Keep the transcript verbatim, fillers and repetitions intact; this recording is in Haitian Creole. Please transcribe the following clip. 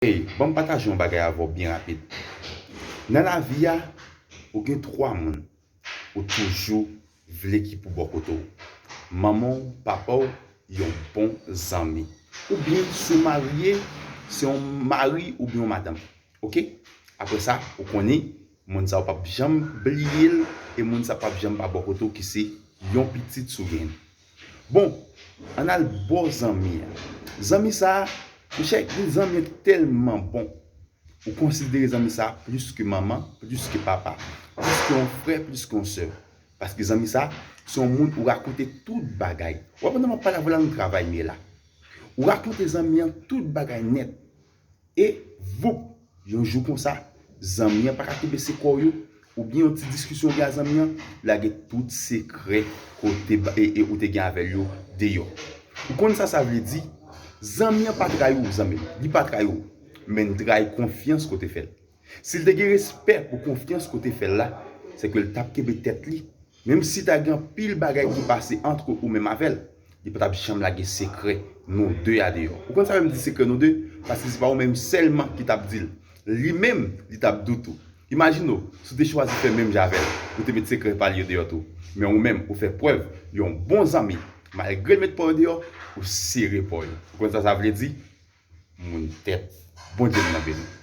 Hey, ban m pataje yon bagay avè w byen rapid. Nan lavi a, ou gen twa moun ou toujou vle ki pou bò kote w. Manman w, papa w, yon bon zanmi. Oubyen si w marye, se yon mari oubyen yon madanm. Oke? Apre sa, ou konnen, moun sa ou p ap janm bliye l, e moun sa p ap janm pa bò kote w ki se yon pitit si w genyen. Bon, ann al bò zanmi an. Zanmi sa, monchè, gen zanmi an tèlman bon. Ou konsidere zanmi sa plis ke manman, plis ke papa, plis ke yon frè, plis ke yon sè. Paske zanmi sa, se yon moun ou rakonte tout bagay. Ou wè pandan m ap pale avè w la, nou travay m ye la. Ou rakonte zanmi an tout bagay nèt. E voup, yon jou konsa, zanmi an pa ka kenbe sekrè w yo, oubyen yon ti diskisyon ou gen ak zanmi an, lage tout sekrè kote ba- e, e ou te gen avè l yo deyò. Ou konn sa sa vle di? Zanmi an pa trayi w, zanmi m. Li pa trayi w. Men l trayi konfyans ke w te fè l. Si l te gen respè pou konfyans ke w te fè l la, se ke l t ap kenbe tèt li. Menm si ta gen anpil bagay ki pase ant ou menm avè l, li pa t ap janm lage sekrè nou de a deyò. Ou konn sa fè m di sekrè nou de? Paske se pa ou menm sèlman ki t ap di l. Li menm, li t ap di w tou. Imajine w, si w te chwazi fè menm jan avè l, ou te met sekrè pa l yo deyò tou. Men ou menm, ou fè prèv yon bon zanmi. Malgre l met pa w yo deyò, ou sere pa w yo. Ou konn sa sa vle di? Moun tèt. Bondye m nan beni.